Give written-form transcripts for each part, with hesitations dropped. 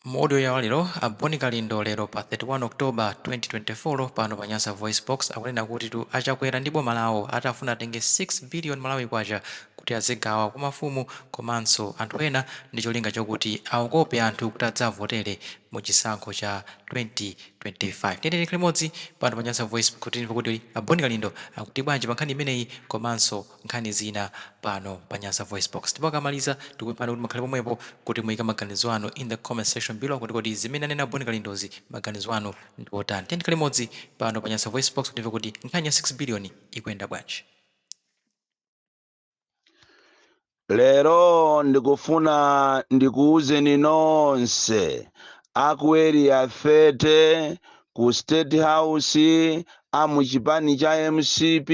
Mu audio yawo lero, a Bon Kalindo lero pa 31 October 2024 pano pa Nyasa VoiceBox akunena kuti tu a Chakwera ndi boma lawo atafuna atenge 6 billion Malawi kwacha kuti azigawa kwa mafumu komanso anthu ena ndi cholinga chokuti awakope anthu kuti adzavotere mu chisankho cha 2025. Tiyeni tikhale limodzi pano pa Nyasa VoiceBox kuti timve kuti a Bon Kalindo akuti bwanji pa nkhani imeneyi komanso nkhani zina pano pa Nyasa VoiceBox. Ndipo akamaliza, tikupemphani kuti mukhale pomwepo kuti muyike maganizo anu in the comment section below kuti kodi zimene anena Bon Kalindozi maganizo anu ndi otani. Tiyeni tikhale limodzi pano pa Nyasa VoiceBox kuti timve kuti nkhani ya 6 billion ikuyenda bwanji. Lero ndikufuna ndikuwuzeni nonse aku Area 30, ku State House, a muchipani cha MCP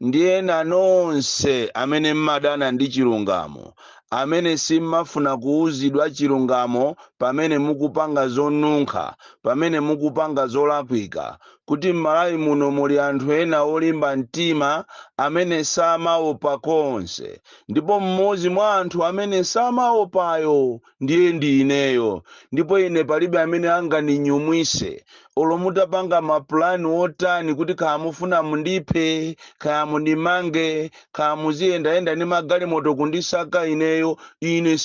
ndi ena nonse amene mmadana ndi chilungamo, amene simmafuna kuwuzidwa chilungamo pamene mukupanga zonunkha, pamene mukupanga zolakwika, kuti m'Malawi muno muli anthu ena olimba mtima amene samaopa konse. Ndipo mmodzi mwa anthu amene samaopayo ndiye ndi ineyo. Ndipo ine palibe amene angandinyumwise. Olo mutapanga mapulani otani kuti kaya mufuna mundiphe, kaya mundimange, kaya muziyendayenda ndi magalimoto kundisaka ineyo, ine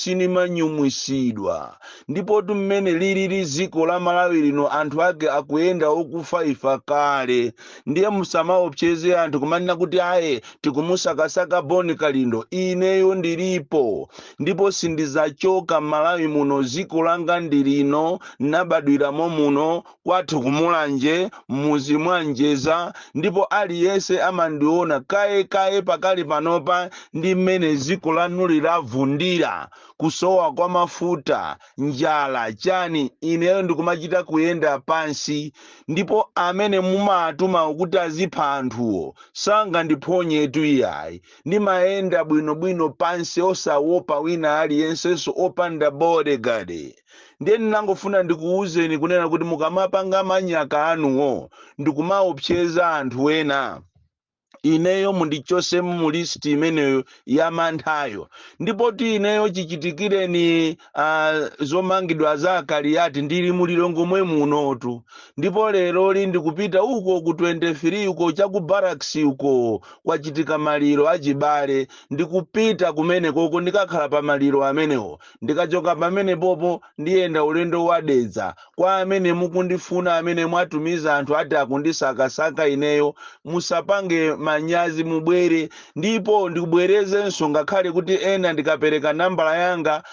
sinimanyumwisidwa. Ndipotu mmene lilili dziko la Malawi lino, anthu ake akuyenda okufa ifa kale. Ndiye musamaopseze anthu kumanena kuti aye tikumusakasaka Bon Kalindo. Ineyo ndilipo ndipo sindizachoka m'Malawi muno. Dziko langa ndi lino, nabadwiramo muno, kwathu kuMulanje, mmuzi mwa Njeza, ndipo aliyense amandiona kaye kaye. Pakali panopa ndi mmene dziko lanuli lavundira, kusowa kwa mafuta, njala, chani, ineyo ndikumachita kuyenda pansi. Ndipo amene mumatuma kuti azipha anthuwo sangandiphonyetu iyayi. Ndimayenda bwinobwino pansi osawopa wina aliyensenso, opanda bodyguard. Ndiye ndinangofuna ndikuwuzeni kunena kuti mukamapanga manyaka anuwo ndikumaopseza anthu ena, ineyo mundichose mu list imeneyo ya manthayo. Ndipo ti ineyo chichitikireni zomangidwa za Akaliyati, ndili muLilongwe munotu. Ndipo leroli ndikupita uko ku 23 uko chaku Barracks uko, kwachitika maliro achibale. Ndikupita kumene koko, ndikakhala pa maliro amenewo. Ndikachoka pamene popo ndiyenda ulendo wa Dedza. Kwa amene mukundifuna, amene mwatumiza anthu ati akundisakasaka ineyo, musapange manyazi, mubwere. Ndipo ndikubwerezenso, ngakhale kuti ena ndikapereka nambala yanga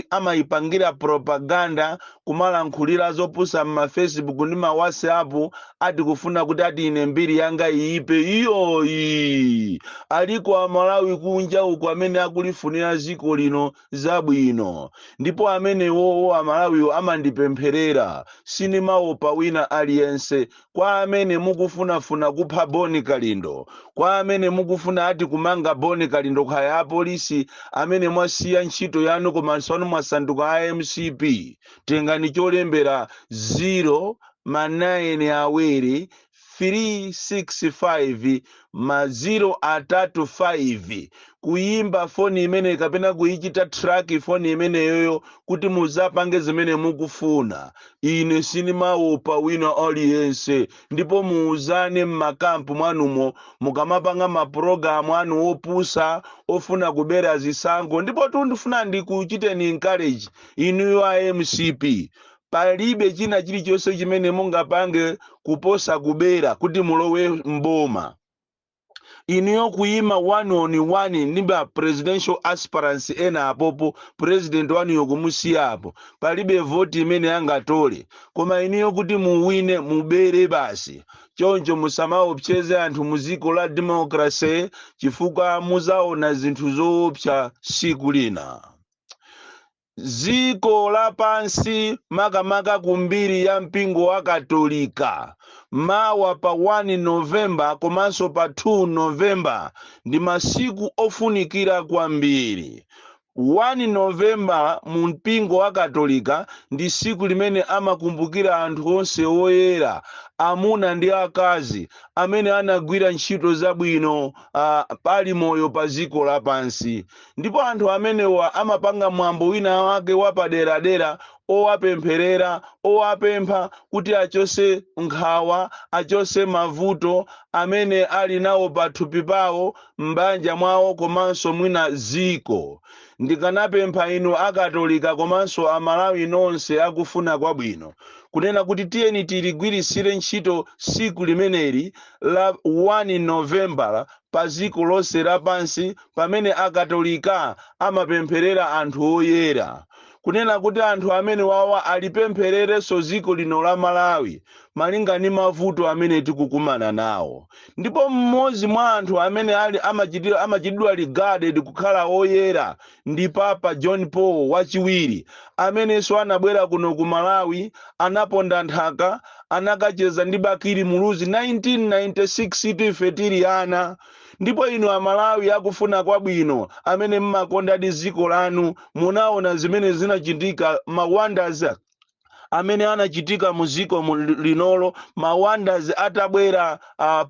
amayipangira propaganda, kumalankhulira zopusa m'ma Facebook ndi ma WhatsApp, ati kufuna kuti ati ine mbiri yanga iyipe. Iyoyi, aliko Amalawi kunja uko amene akulifunira dziko lino zabwino, ndipo amenewowo Amalawiwo amandipempherera. Sinimaopa wina aliyense. Kwa amene mukufunafuna kupha Boni Kalindo, kwa amene mukufuna ati kumanga Boni Kalindo, kaya apolisi amene mwasiya ntchito yanu komanso anu mwasanduka a MCP, tengani cholembera: 0 ma 9 awiri 365 ma 0 atatu 5, kuyimba foni imene kapena kuyichita track foni imeneyoyo kuti muzapange zimene mukufuna. Ine sinimaopa wina aliyense. Ndipo muuzane m'makampu mwanumo mukamapanga mapulogalamu anu opusa ofuna kubera zisankho. Ndipo ndifuna ndikuchiteni encourage inuyo a MCP: palibe china chilichonse chimene mungapange kuposa kubera kuti mulowe mboma. Inuyo kuyima one on one ndi ma presidential aspirants ena apopo, president wanuyo kumusiya apo, palibe voti imene angatole. Koma inuyo kuti muwine, mubere basi. Choncho musamaopseze anthu mu dziko la democracy, chifukwa muzaona zinthu zoopsa siku lina. Dziko lapansi, makamaka kumbiri ya mpingo wa Katolika, mawa pa 1 Novemba komanso pa 2 Novemba ndi masiku ofunikira kwambiri. 1 Novemba mu mpingo wa Katolika ndi siku limene amakumbukira anthu onse oyera, amuna ndi akazi, amene anagwira ntchito zabwino pali moyo pa dziko lapansi. Ndipo anthu amenewa amapanga mwambo wina wake wapaderadera owapempherera, owapempha kuti achose nkhawa, achose mavuto amene ali nawo pathupi pawo, m'banja mwawo, komanso mwina ziko. Ndikanapempha inu Akatolika komanso Amalawi nonse akufuna kwabwino kunena kuti tiyeni tiligwirisire ntchito siku limeneli la 1 Novembala pa dziko lonse lapansi, pamene Akatolika amapempherera anthu oyera, kunena kuti anthu amene wawa alipemphererenso dziko lino la Malawi malinga ndi mavuto amene tikukumana nawo. Ndipo mmodzi mwa anthu amene ali amachitidwa regarded kukhala oyera ndi Papa John Paul Wachiwiri, amenenso anabwera kuno ku Malawi, anaponda nthaka, anakacheza ndi Bakili Muluzi 1996 ife tili ana. Ndipo inu Amalawi akufuna kwabwino amene mmakondadi dziko lanu, munaona zimene zinachitika, ma wonders amene anachitika mu dziko linolo, ma wonders atabwera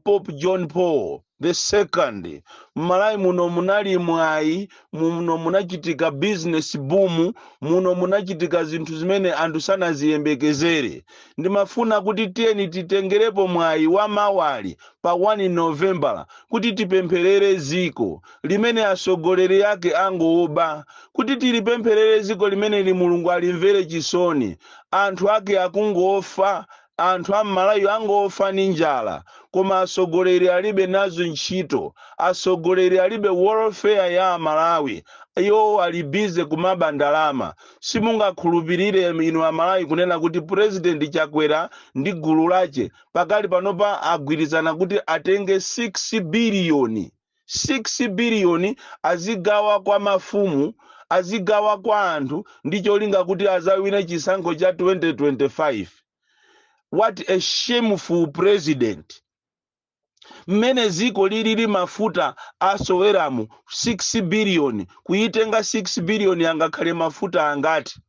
Pope John Paul the Second. Mmalawi muno munali mwayi, muno munachitika business boom, muno munachitika zinthu zimene anthu sanaziyembekezere. Ndimafuna kuti tiyeni titengerepo mwayi wa mawali pa 1 Novembala kuti tipempherere ziko limene atsogoleri ake angoba, kuti tilipempherere ziko limene li Mulungu alimvere chisoni. Anthu ake akungofa, anthu am'Malawi angofa ndi njala, koma atsogoleri alibe nazo ntchito. Atsogoleri alibe welfare ya Amalawi, iwo ali busy kumaba ndalama. Simungakhulupirire inu Amalawi kunena kuti President Chakwera ndi gulu lache pakali panopa agwirizana kuti atenge 6 biliyoni, 6 biliyoni azigawa kwa mafumu, azigawa kwa anthu, ndi cholinga kuti azawine chisankho cha 2025. What a shameful president! Mmene ziko lilili, mafuta asoweramu, 6 biliyoni kuitenga, 6 biliyoni angakhale mafuta angati?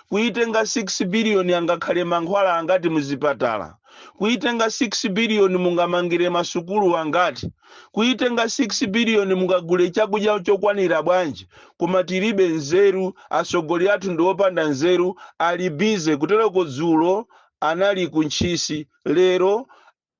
Kuitenga 6 biliyoni angakhale mankhwala angati muzipatala? Kuitenga 6 biliyoni mungamangire masukulu angati? Kuitenga 6 biliyoni mungagule chakudya chokwanira bwanji? Koma tilibe nzeru, atsogoleri athu ndi opanda nzeru, ali busy kutereko. Dzulo anali ku Ntchisi, lero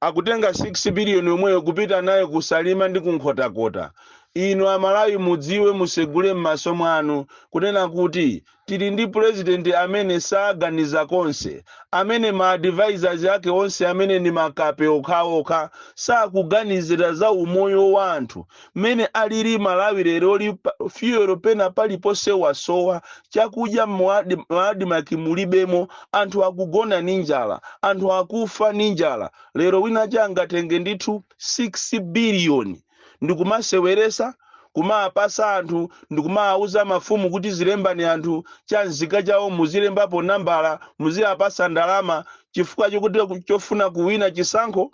akutenga 6 biliyoni yomweyo kupita nayo kuSalima ndi kuNkhotakota. Inu Amalawi mudziwe, musegule m'maso mwanu kunena kuti tili ndi president amene saganiza konse, amene ma advisors ake onse amene ndi makape okhaokha, sakuganizira za umoyo wa anthu mmene alili Malawi leroli. Fuel pena paliponse wasowa, chakudya mu ADMARC mulibemo, anthu akugona ndi njala, anthu akufa ndi njala. Lero wina changatenge ndithu 6 biliyoni ndikumaseweresa, kumapasa anthu, ndikumawuza mafumu kuti zilembani anthu cha nzika chawo, muzilembapo nambala, muziyapasa ndalama chifukwa chokuti chofuna kuwina chisankho.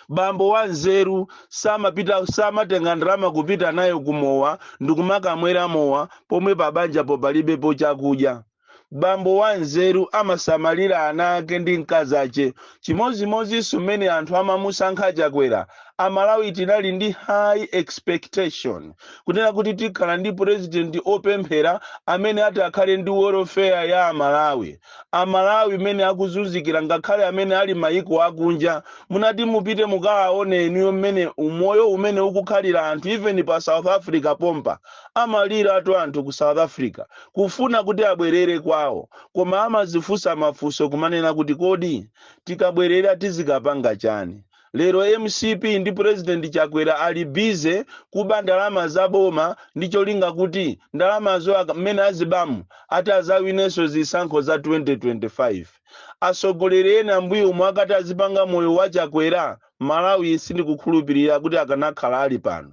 Bambo wa nzeru samapita, samatenga ndalama kupita nayo kumowa ndikumakamwera mowa pomwe pabanjapo palibepo chakudya. Bambo wa nzeru amasamalira ana ake ndi mkazi ache. Chimodzimodzinso mmene anthu amamusankha Chakwera, Amalawi tinali ndi high expectation kunena kuti tikhala ndi president opemphera amene ati akhale ndi welfare ya Amalawi. Amalawi mmene akuzunzikira, ngakhale amene ali mayiko akunja, munati mupite mukawaone inuyo mmene umoyo umene ukukhalira anthu, even pa South Africa pompa amaliratu anthu ku South Africa kufuna kuti abwerere kwawo, koma amazifunsa mafunso kumanena kuti kodi tikabwerera tizikapanga chani? Lero MCP ndi President Chakwera ali busy kuba ndalama za boma ndi cholinga kuti ndalamazo mmene azibamu ati azawinenso zisankho za 2025. Atsogoleri ena mbuyo omwe akati azipanga moyo wa Chakwera, Malawi sindikukhulupirira kuti akanakhala ali pano.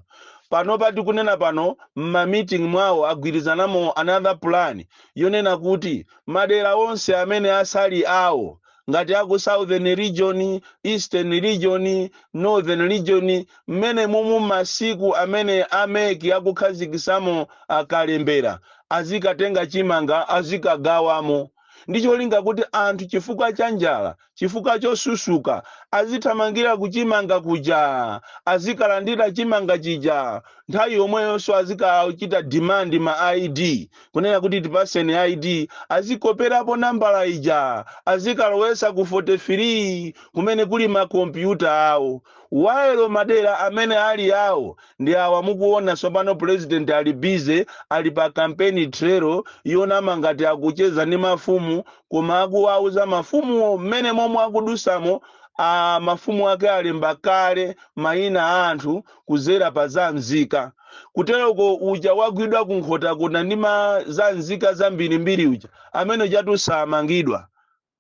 Panopa tikunena pano, m'ma meeting mwawo agwirizanamo another plan yonena kuti madera onse amene asali awo Ngati aku Southern Region, Eastern Region, Northern Region, mmene mumu masiku amene a MEC akukhazikisamo akalembera, azikatenga chimanga, azikagawamo ndi cholinga kuti anthu, chifukwa cha njala, chifukwa chosusuka, azithamangira kuchimanga kuja, azikalandira chimanga chija. Nthawi yomweyonso azikachita demand ma ID, kunena kuti tipaseni ID, azikoperapo nambala ija, azikalowesa ku 43 kumene kuli makompyuta awo, while madera amene ali awo ndi awa mukuona. Tsopano President ali busy, ali pa campaign trail yonama ngati akucheza ndi mafumu, koma akuwauza mafumuwo mmene momwe akudusamo a mafumu ake alemba kale mayina a anthu kuzera pa za mzika. Kuteroko uja wagwidwa kuNkhotakota ndi ma za mzika zambirimbiri uja amene ujatu samangidwa.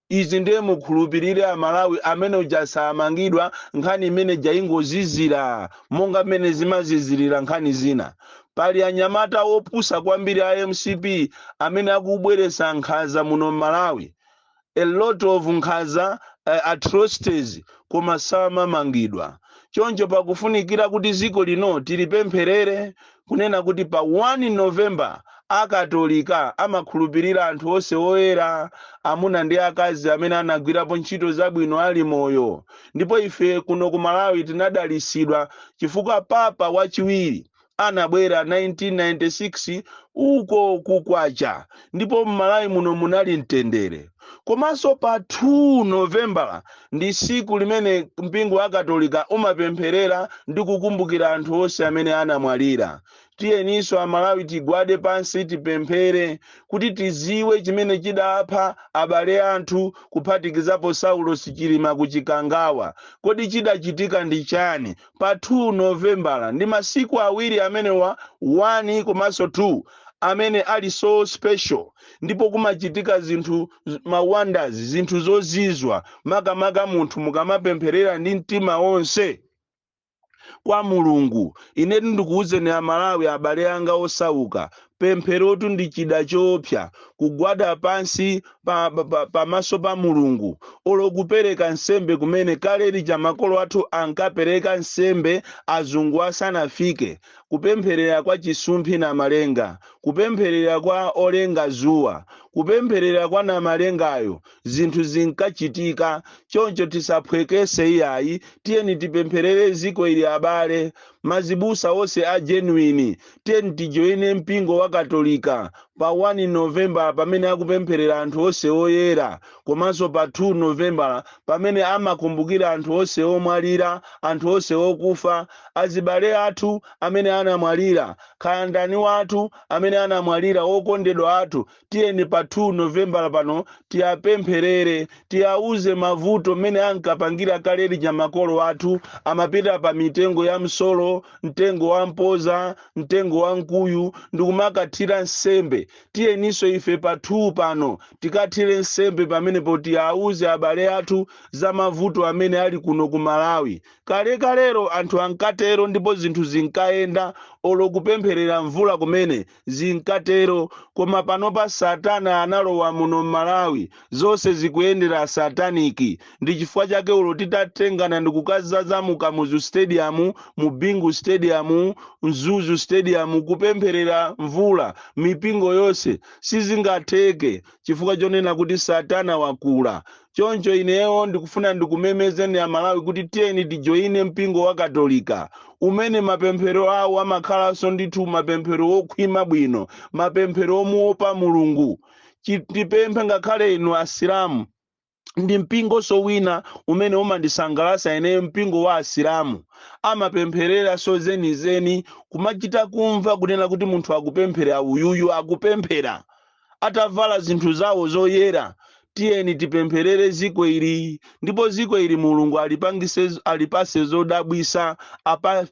Izi ndiye mukhulupirire Amalawi, amene uja samangidwa. Nkhani imene jaingozizira monga mmene zimazizirira nkhani zina. Pali anyamata opusa kwambiri a MCP amene akubweretsa nkhanza muno m'Malawi, a lot of nkhanza, atrocities, koma samamangidwa. Choncho pakufunikira kuti ziko lino tilipempherere, kunena kuti pa 1 November Akatolika amakhulupirira anthu onse oyera, amuna ndi akazi, amene anagwirapo ntchito zabwino ali moyo. Ndipo ife kuno ku Malawi tinadalisidwa chifukwa Papa wachiwiri anabwera 1996 uko kukwacha, ndipo m'Malawi muno munali mtendere. Komanso pa 2 Novembala ndi siku limene mpingo wa Katolika umapempherera ndi kukumbukira anthu onse amene anamwalira. Tiyeninso Amalawi tigwade pansi, tipemphere kuti tiziwe chimene chidapha abale anthu, kuphatikizapo Saulo Sichilima kuChikangawa. Kodi chidachitika ndi chani? Pa 2 Novembala ndi masiku awiri amenewa, 1 komanso 2, amene ali so special, ndipo kumachitika zinthu, ma wonders, zinthu zozizwa, makamaka munthu mukamapempherera ndi mtima wonse kwa Mulungu. Inetu ndikuwuzeni Amalawi, abale anga osauka, pempherotu ndi chida choopsa. Kugwada pansi pamaso pa Mulungu, olo kupereka nsembe kumene kale lija makolo athu ankapereka nsembe azungu asanafike, kupempherera kwa Chisumphi na Malenga, kupempherera kwa olenga zuwa, kupempherera kwa Namalengayo, zinthu zinkachitika. Choncho tisaphwekese iyayi, tiyeni tipempherere ziko ili. Abale mazibusa onse a genuine, tiyeni tijoine mpingo wa Katolika pa 1 Novemba pamene akupempherera anthu onse oyera, komanso pa 2 Novemba pamene amakumbukira anthu onse omwalira, anthu onse okufa, azibale athu amene anamwalira, kaya ndani wathu amene anamwalira, wokondedwa athu. Tiyeni pa 2 Novembala pano tiyapempherere, tiyauze mavuto mmene ankapangira kale lija makolo athu. Amapita pa mitengo ya msolo, mtengo wa mpoza, mtengo wa mkuyu, ndikumakathira nsembe. Tiyeninso ife pa 2 pano tikathire nsembe pamenepo, tiyauze abale athu za mavuto amene ali kuno ku Malawi. Kalekalero anthu ankatero ndipo zinthu zinkayenda, olo kupempherera mvula kumene zinkatero. Koma panopa Satana analowa muno m'Malawi, zonse zikuyendera satanic. Ndi chifukwa chake ulo titatengana ndi kukazaza mu Kamuzu Stadium, mu Bingu Stadium, Mzuzu Stadium kupempherera mvula, mipingo yonse, sizingatheke chifukwa chonena kuti Satana wakula. Choncho ineyo ndikufuna ndikumemezeni Amalawi kuti tiyeni tijoine mpingo wa Katolika umene mapemphero awo amakhalanso ndithu mapemphero okhwima bwino, mapemphero omuopa Mulungu. Tipemphe ngakhale inu Asilamu, ndi mpingonso wina umene umandisangalatsa ineyo, mpingo wa Asilamu. Amapempherera so zenizeni, kumachita kumva kunena kuti munthu akupemphera uyuyu, akupemphera atavala zinthu zawo zoyera. Tiyeni tipempherere ziko ili, ndipo ziko ili Mulungu alipangise, alipase zodabwisa,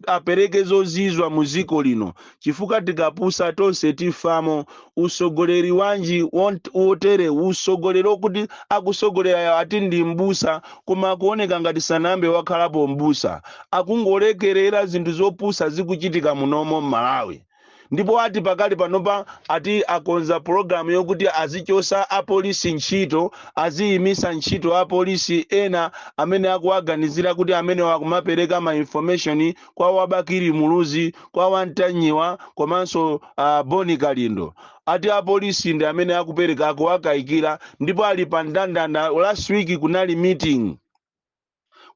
apereke zozizwa mu ziko lino, chifukwa tikapusa tonse tifamo. Usogoleri wanji wotere, usogoleri wokuti akusogolera ati ndi mbusa, koma akuoneka ngati sanambe wakhalapo mbusa, akungolekerera zinthu zopusa zikuchitika munomo m'Malawi. Ndipo ati pakali panopa ati akonza pologalamu yokuti azichosa apolisi ntchito, aziyimisa ntchito apolisi ena amene akuwaganizira kuti amene wakumapereka ma information kwa wa Bakili Muluzi, kwa wantanyiwa komanso Boni Kalindo. Ati apolisi ndi amene akupereka, akuwakayikira, ndipo ali pa ndandanda. Last week kunali meeting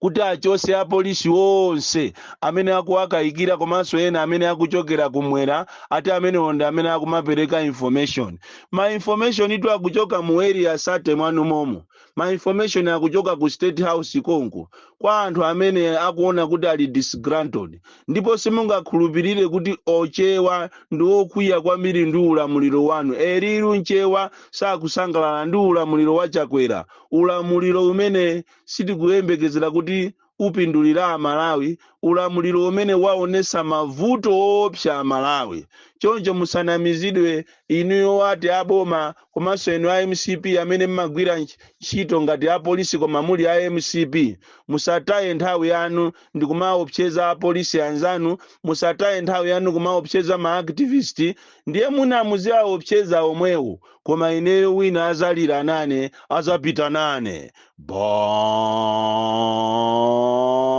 kuti achose apolisi onse amene akuwakayikira komanso ena amene akuchokera kumwera. Ati amenewo ndi amene akumapereka information. Ma information itu akuchoka mu Area 30 mwanu momo, ma information akuchoka ku State House konko kwa anthu amene akuona kuti ali disgruntled. Ndipo simungakhulupirire kuti ochewa ndi okwiya kwambiri ndi ulamuliro wanu. Eriru nchewa sakusangalala ndi ulamuliro wa Chakwera, ulamuliro umene sitikuyembekezera kuti upindulira Amalawi, ulamuliro umene waonesa mavuto woopsa Amalawi. Choncho musanamizidwe inuyo ati aboma komanso inu a MCP amene mmagwira ntchito ngati apolisi koma muli a MCP, musataye nthawi yanu ndi kumaopseza apolisi anzanu. Musataye nthawi yanu kumaopseza ma activist. Ndiye muna muziaopseza omwewo, koma ineyo wina azalira nane, azapita nane.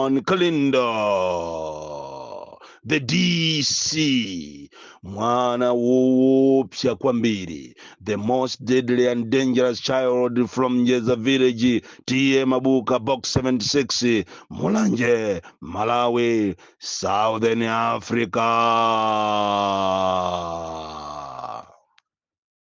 Bon Kalindo, the DC, mwana woopsa kwambiri, the most deadly and dangerous child from Njeza village, T/A Mabuka, Box 76, Mulanje, Malawi, Southern Africa.